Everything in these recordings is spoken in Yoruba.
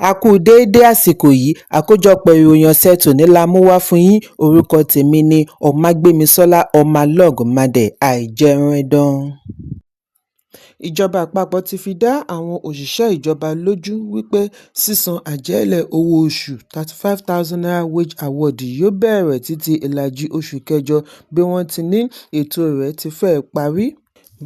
A kú déédé àsìkò yìí. Àkójọpọ̀ ìròyìn ọ̀sẹ̀ tòní la mú wá fún yín. Orúkọ tèmi ni Ọ̀mágbémisọ́lá ọmọlọ́gọ̀mádé àìjẹunẹdàn. Ìjọba àpapọ̀ ti fi dá àwọn òṣìṣẹ́ ìjọba lójú wípé sísan àjẹ́lẹ̀ owó-oṣù ₦35,000 wage award yóò bẹ̀rẹ̀ títí ìlàjì oṣù kẹjọ bí wọ́n ti ní ètò rẹ̀ ti fẹ́ẹ̀ parí.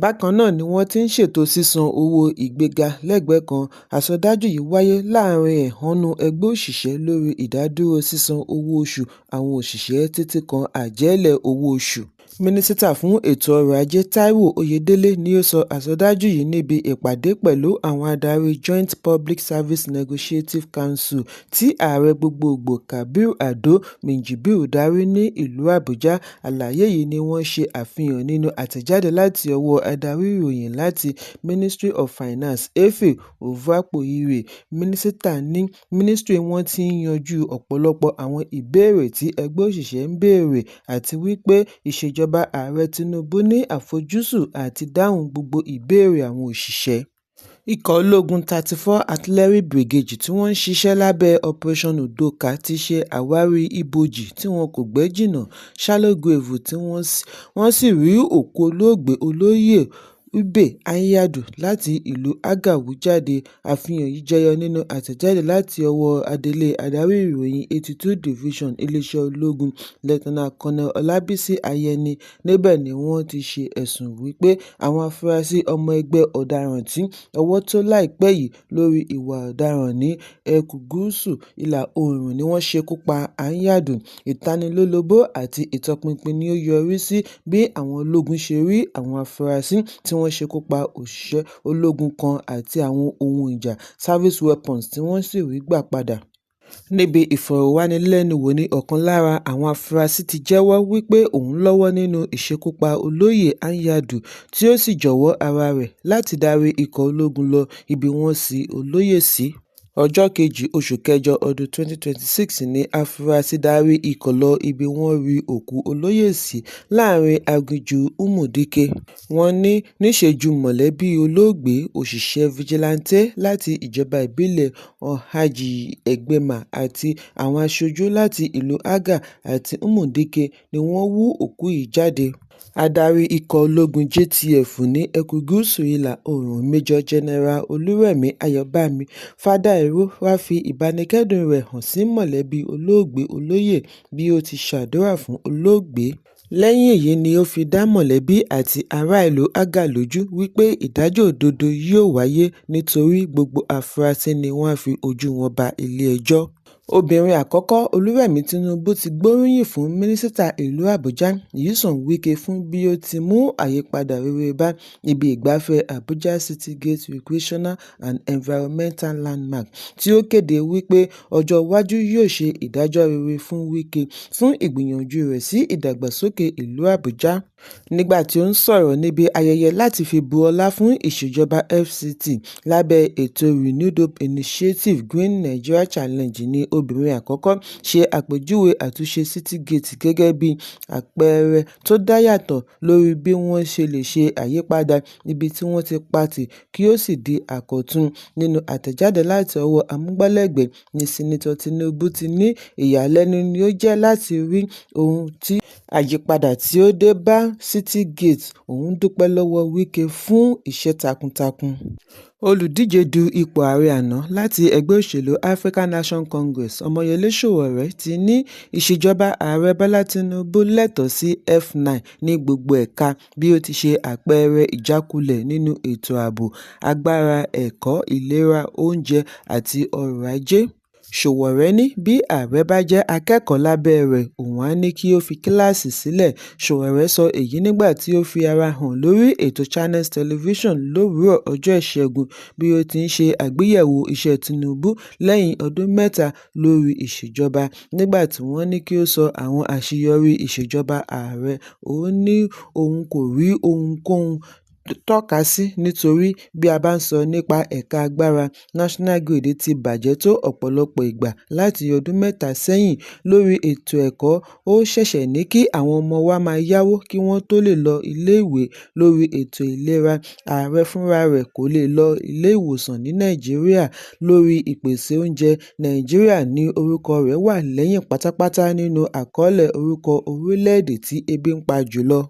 Bákan náà ni wọ́n ti ń ṣètò sísan owó ìgbéga lẹ́gbẹ̀ẹ́ kan. Àsọdájú yìí wáyé láàrin ẹ̀hónú ẹgbẹ́ òṣìṣẹ́ lórí ìdádúró sísan owó-oṣù àwọn òṣìṣẹ́ títí kan àjẹ́lẹ̀ owó-oṣù. Mínísítà fún ètò ọrọ̀ ajé Taiwo Oyèdélé ni ó sọ àsọdájú yìí níbi ìpàdé pẹ̀lú àwọn adarí Joint Public Service Negotiative Council tí ààrẹ gbogboògbò Kabir Ado Minjibir darí ní ìlú Àbújá. Àlàyé yìí ni wọ́n ṣe àfihàn nínú àtẹ̀jáde láti ọwọ́ adarí ìròyìn láti Ministry of Finance Efe Ovapuhyire. Mínísítà ní mínísítírì wọn ti ń yanjú ọ̀pọ̀lọpọ̀ àwọn ìbéèrè tí ẹgbẹ́ òṣìṣẹ́ ń béèrè àti wípé ìṣèjọba ààrẹ Tinubu ní àfojúsùn àti dáhùn gbogbo ìbéèrè àwọn òṣìṣẹ́. Ikọ̀ ológun 34 Artillery Brigade tí wọ́n ń ṣiṣẹ́ lábẹ́ Operation Udoka ti ṣe àwárí ibojì tí wọn kò gbẹ́ jìnnà shallow grave tí wọ́n sì rí òkú olóògbé Olóyè Ube Anyanwu láti ìlú Agha hù jáde. Àfihàn yìí jẹyọ nínú àtẹ̀jáde láti ọwọ́ adelé adarí ìròyìn 82 Division iléeṣẹ́ ológun Lt. Col. Ọlábísí Ayẹni. Níbẹ̀ ni wọ́n ti ṣe ẹ̀sùn wípé àwọn afurasí ọmọ ẹgbẹ́ ọ̀daràn tí ọwọ́ tó láìpẹ́ yìí lórí ìwà ọ̀daràn ní ẹkùn gúúsù ìlà-oòrùn ni wọ́n ṣekú pa Anyanwu. Ìtanilólobó àti ìtọpinpin ni ó yọrí sí bí àwọn ológun ṣe rí àwọn afurasí tí wọ́n ṣekú pa òṣìṣẹ́ ológun kan àti àwọn ohun ìjà service weapons tí wọ́n sì rí gbà padà. Níbi ìfọ̀rọ̀wánilẹ́nuwò ní ọ̀kan lára àwọn afurasí ti jẹ́wọ́ wípé òun lọ́wọ́ nínú ìṣekúpa Olóyè Anyanwu tí ó sì jọ̀wọ́ ara rẹ̀ láti darí ikọ̀ ológun lọ ibi wọ́n sin olóyè sí. Ọjọ́ kejì oṣù kẹjọ ọdún 2026 ní afurasí darí ikọ̀ lọ ibi wọ́n rí òkú olóyè sí láàrin aginjù Umudike. Wọ́n ní níṣojú mọ̀lẹ́bí olóògbé, òṣìṣẹ́ fìjìláńtẹ́ láti ìjọba ìbílẹ̀ Ohaji Egbema àti àwọn aṣojú láti ìlú Agha àti Umudike ni wọ́n hú òkú yìí jáde. Adarí ikọ̀ ológun JTF ní ẹkùn gúúsù ìlà-oòrùn Major General Olúrẹ̀mí Ayọ̀bámi Fádàìró wá fi ìbánikẹ́dùn rẹ̀ hàn sí mọ̀lẹ́bí olóògbé olóyè bí ó ti ṣàdúrà fún olóògbé. Lẹ́yìn èyí ni ó fi dá mọ̀lẹ́bí àti ará ìlú Agha lójú wípé ìdájọ́ òdodo yóò wáyé nítorí gbogbo afurasí ni wọ́n á fi ojú wọn bá ilé-ẹjọ́. Obìnrin àkọ́kọ́ Olúrẹ̀mí Tinubu ti gbóríyìn fún Mínísítà ìlú Àbújá Nyesom Wike fún bí ó ti mú àyípadà rere bá ibi ìgbafẹ́ Abuja City Gate Recreational and Environmental Landmark tí ó kéde wípé ọjọ́ iwájú yóò ṣe ìdájọ́ rere fún Wike fún ìgbìyànjú rẹ̀ sí ìdàgbàsókè ìlú Àbújá. Nígbà tí ó ń sọ̀rọ̀ níbi ayẹyẹ láti fi bu ọlá fún ìṣèjọba FCT lábẹ́ ètò Renewed Hope Initiative Green Nigeria Challenge ní obìnrin àkọ́kọ́ ṣe àpèjúwe àtúnṣe City Gate gẹ́gẹ́ bí àpẹẹrẹ tó dá yàtọ̀ lórí bí wọ́n ṣe lè ṣe àyípadà ibi tí wọ́n ti pa tì kí ó sì di àkọ̀tun. Nínú àtẹ̀jáde láti ọwọ́ amúgbálẹ́gbẹ̀ẹ́ ní Senator Tinubu ti ní ìyàlẹ́nu ni ó jẹ́ láti rí ohun tí àyípadà tí ó dé bá City Gate. Òun dúpẹ́ lọ́wọ́ Wike fún iṣẹ́ takuntakun. Olùdíje du ipò ààrẹ àná láti ẹgbẹ́ òṣèlú African Action Congress Ọmọyẹlé Sowore ti ní ìṣèjọba ààrẹ Bọ́lá Tinubu lẹ́tọ̀ọ́ sí F9 ní gbogbo ẹ̀ka bí ó ti ṣe àpẹẹrẹ ìjákulẹ̀ nínú ètò ààbò, agbára, ẹ̀kọ́, ìlera, oúnjẹ àti ọrọ̀ ajé. Sowore ní bí ààrẹ bá jẹ́ akẹ́kọ̀ọ́ lábẹ́ rẹ̀ òun á ní kí ó fi kíláàsì sílẹ̀. Sowore sọ èyí nígbà tí ó fi ara hàn lórí ètò Channels Television lówùúrọ̀ ọjọ́ Ìṣẹ́gun bí ó ti ń ṣe àgbéyẹ̀wò iṣẹ́ Tinubu lẹ́yìn ọdún mẹ́ta lórí ìṣèjọba. Nígbà tí wọ́n ní kí ó sọ àwọn àṣeyọrí ìṣèjọba ààrẹ, ó ní òun kò rí ohunkóhun. tọ́ka sí nítorí bí a bá ń sọ nípa ẹ̀ka agbára, National Grid ti bàjẹ́ tó ọ̀pọ̀lọpọ̀ ìgbà láti ọdún mẹ́ta sẹ́yìn. Lórí ètò ẹ̀kọ́, ó ṣẹ̀ṣẹ̀ ní kí àwọn ọmọ wa máa yáwó kí wọ́n tó lè lọ iléèwé. Lórí ètò ìlera, ààrẹ fúnra rẹ̀ kò lè lọ ilé-ìwòsàn ní Nàìjíríà. Lórí ìpèsè oúnjẹ, Nàìjíríà ní orúkọ rẹ̀ wà lẹ́yìn pátápátá nínú àkọọ́lẹ̀ orúkọ orílẹ̀-èdè tí ebi ń pa jù lọ.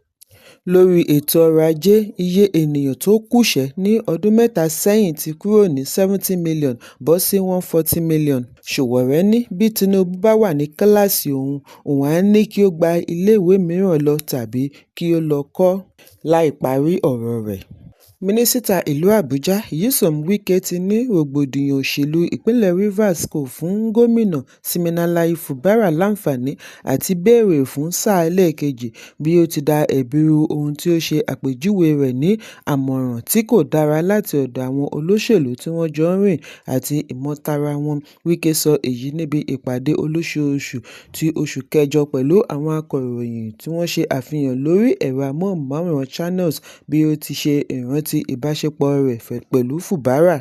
Lórí ètò ọrọ̀-ajé, iye ènìyàn tó kúṣẹ̀ẹ́ ní ọdún mẹ́ta sẹ́yìn ti kúrò ní 70 million bọ́ sí 140 million. Sowore ní bí Tinubu bá wà ní kíláàsì òun, òun á ní kí ó gba iléèwé mìíràn lọ tàbí kí ó lọ kọ́. Láì parí ọ̀rọ̀ rẹ̀. Mínísítà ìlú Àbújá, Nyesom Wike ti ní rògbòdìyàn òṣèlú ìpínlẹ̀ Rivers kò fún Gómìnà Siminalayi Fubara láǹfààní àti béèrè fún sáà ẹlẹ́ẹ̀kejì bí ó ti da ẹ̀bi ru ohun tí ó ṣe àpèjúwe rẹ̀ ní àmọ̀ràn tí kò dára láti ọ̀dọ̀ àwọn olóṣèlú tí wọ́n jọ ń rìn àti ìmọ̀tara wọn. Wike sọ èyí níbi ìpàdé olóṣooṣù ti oṣù kẹjọ pẹ̀lú àwọn akọ̀ròyìn tí wọ́n ṣe àfihàn lórí ẹ̀rọ amóhùnmáwòrán Channels bí ó ti ṣe ìrántí ìbáṣepọ̀ rẹ̀ pẹ̀lú Fubara.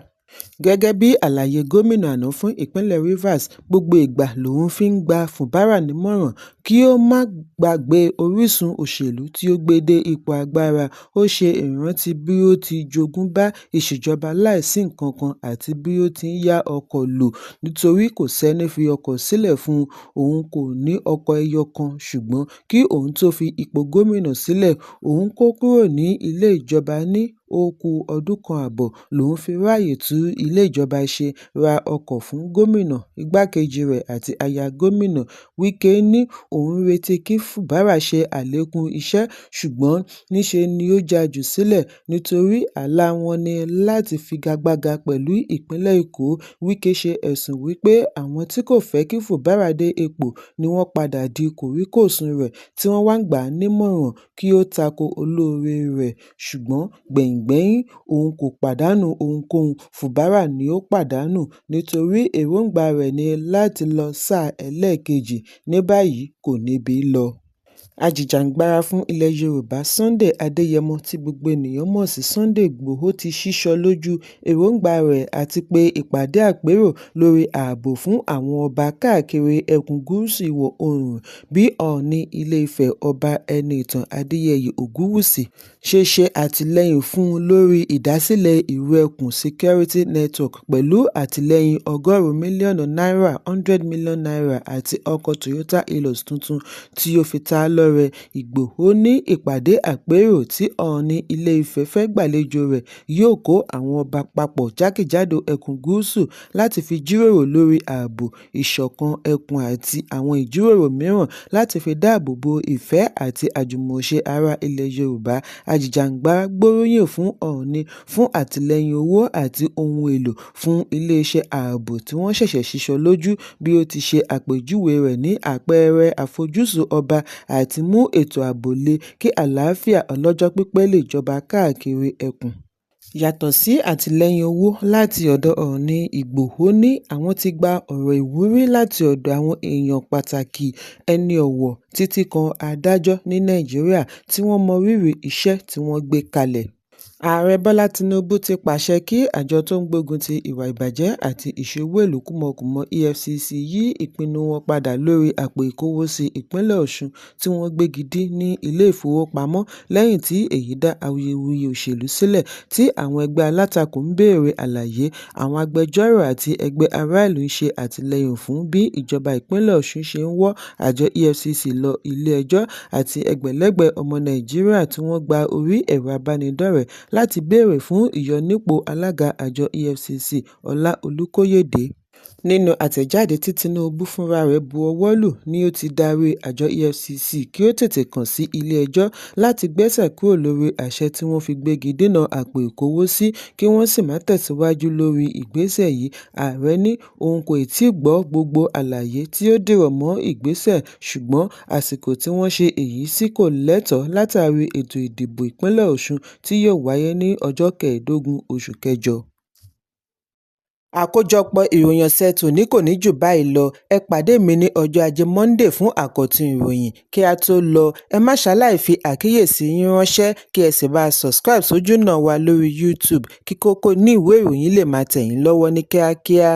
Gẹ́gẹ́ bí àlàyé gómìnà àná fún ìpínlẹ̀ Rivers, gbogbo ìgbà lòun fi ń gba Fubara nímọ̀ràn kí ó má gbàgbé orísun òṣèlú tí ó gbé dé ipò agbára. Ó ṣe ìrántí bí ó ti jogún bá ìṣèjọba láìsí nǹkankan àti bí ó ti ń yá ọkọ̀ lò nítorí kò sẹ́ni fi ọkọ̀ sílẹ̀ fún un, òun kò ní ọkọ̀ ẹyọ kan ṣùgbọ́n kí òun tó fi ipò gómìnà sílẹ̀, òun kó kúrò ní ilé ìjọba ní ó ku ọdún kan ààbọ̀ lòun fi ráàyè tún ilé ìjọba ṣe, ra ọkọ̀ fún gómìnà, igbákejì rẹ̀ àti aya gómìnà. Wike ní òun ń retí kí Fubara ṣe àlékún iṣẹ́ ṣùgbọ́n níṣe ni ó já jù sílẹ̀ nítorí àlá wọn ní láti figagbága pẹ̀lú ìpínlẹ̀ Èkó. Wike ṣe ẹ̀sùn wípé àwọn tí kò fẹ́ kí Fubara dé ipò ni wọ́n padà di kòríkòsùn rẹ̀ tí wọ́n wá ń gbà á nímọ̀ràn kí ó tako olóore rẹ̀ ṣùgbọ́n gbẹ̀yìngbẹ́yín òun kò pàdánù ohunkóhun, Fubara ni ó pàdánù nítorí èròńgbà rẹ̀ ní láti lo sáà ẹlẹ́ẹ̀kejì, ní báyìí kò níbi lọ. Ajìjàǹgbara fún ilẹ̀ Yorùbá Sunday Adéyẹmọ tí gbogbo ènìyàn mọ̀ sí Sunday Igboho ti sísọ lójú èròńgbà rẹ̀ àti pé ìpàdé àpérò lórí ààbò fún àwọn ọba káàkiri ẹkùn gúúsù ìwọ̀-oòrùn bí Ọọ̀ni Ilé-Ifẹ̀ Ọba Ẹniìtàn Adéyẹyè Ògúnwùsì ṣe ṣe àtìlẹ́yìn fún un lórí ìdásílẹ̀ Ìrù Ẹkùn Security Network pẹ̀lú àtìlẹ́yìn ọgọ́rùn-ún mílíọ̀nù náírà (100 million naira) àti ọkọ̀ Toyota Hilux tuntun tí ó fi ta á lọ́rẹ. Ìgbòho ní ìpàdé àpérò tí Ọọ̀ni Ilé-Ifẹ̀ fẹ́ gbàlejò rẹ̀ yóò kó àwọn ọba papọ̀ jákèjádò ẹkùn gúúsù láti fi jíròrò lórí ààbò, ìṣọ̀kan ẹkùn àti àwọn ìjíròrò mìíràn láti fi dáàbò bo ìfẹ́ àti àjùmọ̀ṣe ará ilẹ̀ Yorùbá. Ajìjàǹgbara gbóríyìn fún Ọọ̀ni fún àtìlẹ́yìn owó àti ohun èlò fún iléeṣẹ́ ààbò tí wọ́n ṣẹ̀ṣẹ̀ sísọ lójú bí ó ti ṣe àpèjúwe rẹ̀ ní àpẹẹrẹ àfojúsùn ọba àti mú ètò ààbò le kí àlàáfíà ọlọ́jọ́ pípẹ́ lè jọba káàkiri ẹkùn. Yàtọ̀ sí àtìlẹ́yìn owó láti ọ̀dọ̀ Ọọ̀ni, Ìgbòho ní àwọn ti gba ọ̀rọ̀ ìwúrí láti ọ̀dọ̀ àwọn èèyàn pàtàkì ẹni ọ̀wọ̀ títí kan adájọ́ ní Nàìjíríà tí wọ́n mọrírì iṣẹ́ tí wọ́n gbé kalẹ̀. Ààrẹ Bọ́lá Tinubu ti pàṣẹ kí àjọ tó ń gbógun ti ìwà ìbàjẹ́ àti ìṣe-owó-ìlú kúmọkùmọ EFCC yí ìpinnu wọn padà lórí àpò ìkówósí ìpínlẹ̀ Ọ̀ṣun tí wọ́n gbégi dí ní ilé-ìfowópamọ́ lẹ́yìn tí èyí dá awuyewuye òṣèlú sílẹ̀ tí àwọn ẹgbẹ́ alátakò ń béèrè àlàyé, àwọn agbẹjọ́rò àti ẹgbẹ́ aráàlú ń ṣe àtìlẹ́yìn fún bí ìjọba ìpínlẹ̀ Ọ̀ṣun ṣe ń wọ́ àjọ EFCC lọ ilé-ẹjọ́ àti ẹgbẹ̀lẹ́gbẹ̀ ọmọ Nàìjíríà tí wọ́n gba orí ẹ̀rọ ìbánidọ́rẹ̀ẹ́ láti béèrè fún ìyọnípò alága àjọ EFCC Ọlá Olúkóyédè. Nínú àtẹ̀jáde tí Tinubu fúnra rẹ̀ bu ọwọ́ lù ni ó ti darí àjọ EFCC kí ó tètè kàn sí ilé-ẹjọ́ láti gbẹ́sẹ̀ kúrò lórí àṣẹ tí wọ́n fi gbégi dínà àpò ìkówósí kí wọ́n sì má tẹ̀síwájú lórí ìgbésẹ̀ yìí. Ààrẹ ní òun kò tíì gbọ́ gbogbo àlàyé tí ó dìrọ̀ mọ́ ìgbésẹ̀ ṣùgbọ́n àsìkò tí wọ́n ṣe èyí sí kò lẹ́tọ̀ọ́ látàrí ètò ìdìbò ìpínlẹ̀ Ọ̀ṣun tí yóò wáyé ní ọjọ́ kẹẹ̀ẹ́dógún oṣù kẹjọ. Àkójọpọ̀ ìròyìn ọ̀sẹ̀ tòní kò ní jù báyìí lọ. Ẹ pàdé mi ní ọjọ́ Ajé Monde fún àkọ́tún ìròyìn. Kí a tó lọ, ẹ má ṣaláì fi àkíyèsí yín ránṣẹ́ kí ẹ sì bá subscribe sójúnà wa lórí YouTube kí kókó inú ìwé ìròyìn lè máa tẹ̀ yín lọ́wọ́ ní kíákíá.